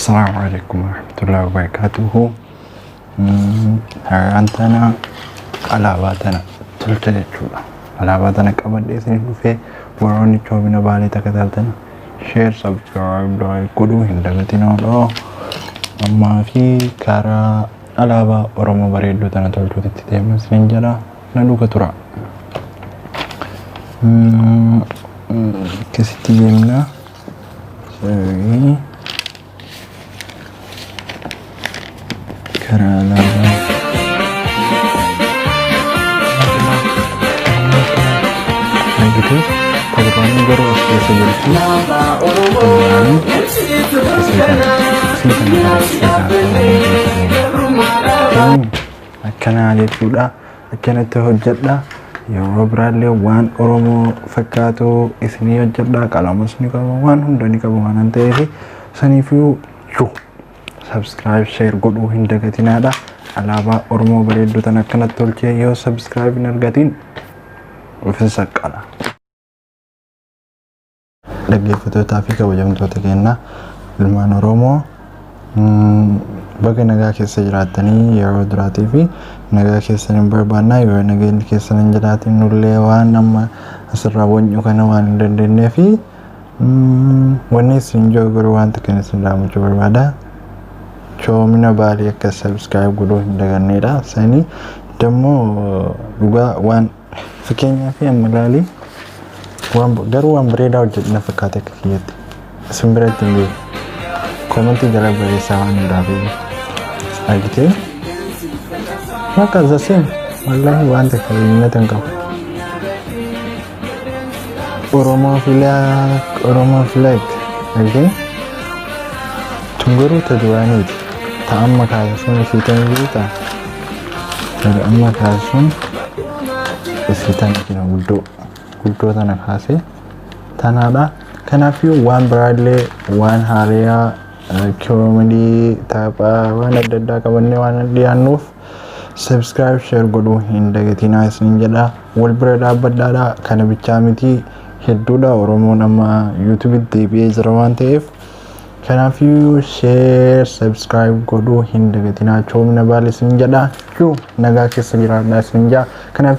Assalamu alaikum warahmatullahi wabarakatuhu. Har'aan tana alaabaa tana tolcha jechuudha. Alaabaa tana qabadhee isin dhufee warroonni choomina baalee takataaltan share, subscribe, like godhuu hin dagatinaa. Ammaa fi karaa alaabaa Oromoo bareedduu tana tolchuutti itti deemna isin jedha. Na dhuga tura. Akkasitti deemna. Sorry. Karaa alaabaa. Argitu torbaan garuu as keessa jirti. Torbaan isii kana isii kana bareechitee kaasuu akkanaa jechuudha. Akkanatti hojjedha. Yeroo biraallee waan Oromoo fakkaatu isinii hojjedha. Qalamas ni qaba, waan hunda ni qaba waan ta'eef saniifuu subscribe, share godhuu hin dagatinaadha. Alaabaa Oromoo bareedduu tan akkanatti tolchee yoo subscribe hin argatiin ofin saqqala. Dhaggeeffattootaa fi kabajamtoota keenya ilmaan Oromoo, baga nagaa keessa jiraattanii. Yeroo duraatii fi nagaa keessan hin barbaannaa. Yoo nageenyi keessan hin jiraatin, nullee waan amma asirraa wanyu kana waan hin dandeenyee fi wanni isin jiru garuu wanta kana isin raamachuu barbaada. Choomina Baalii akka subscribe godhuu hin daganneedha. Sanii dammoo dhugaa waan fakkeenyaa fi amma ilaalii waan garuu waan bareedaa hojjedhu na fakkaate akka kiyyatti. Isin biratti hin beeku. Comment jala barreessaa waan hundaaf argitee. Bakka the same, wallahi waan takka liyyinnata hin qabu. Oromoo flag, Oromoo flag argitee. Tun garuu ta duraaniiti. Ta amma kaasuun isii tan beektaa? Ta amma kaasuun isii tana kina guddoo guddoo tana kaasee tanaadha. Kanaafuu waan biraallee, waan haariyaa, comedy, taphaa, waan adda addaa qabannee waan dhiyaannuuf subscribe, share godhuu hin dagatinaa isin jedha. Wal bira dhaabbadhaadha. Kana bichaa miti, hedduudha. Oromoon amma YouTubeitti deebi'ee jira waan ta'eef kanaafuu share, subscribe godhuu hin dagatinaa. Choomina Baale isin jedha. Nagaa keessa jiraadhaa isin jedha. Kanaaf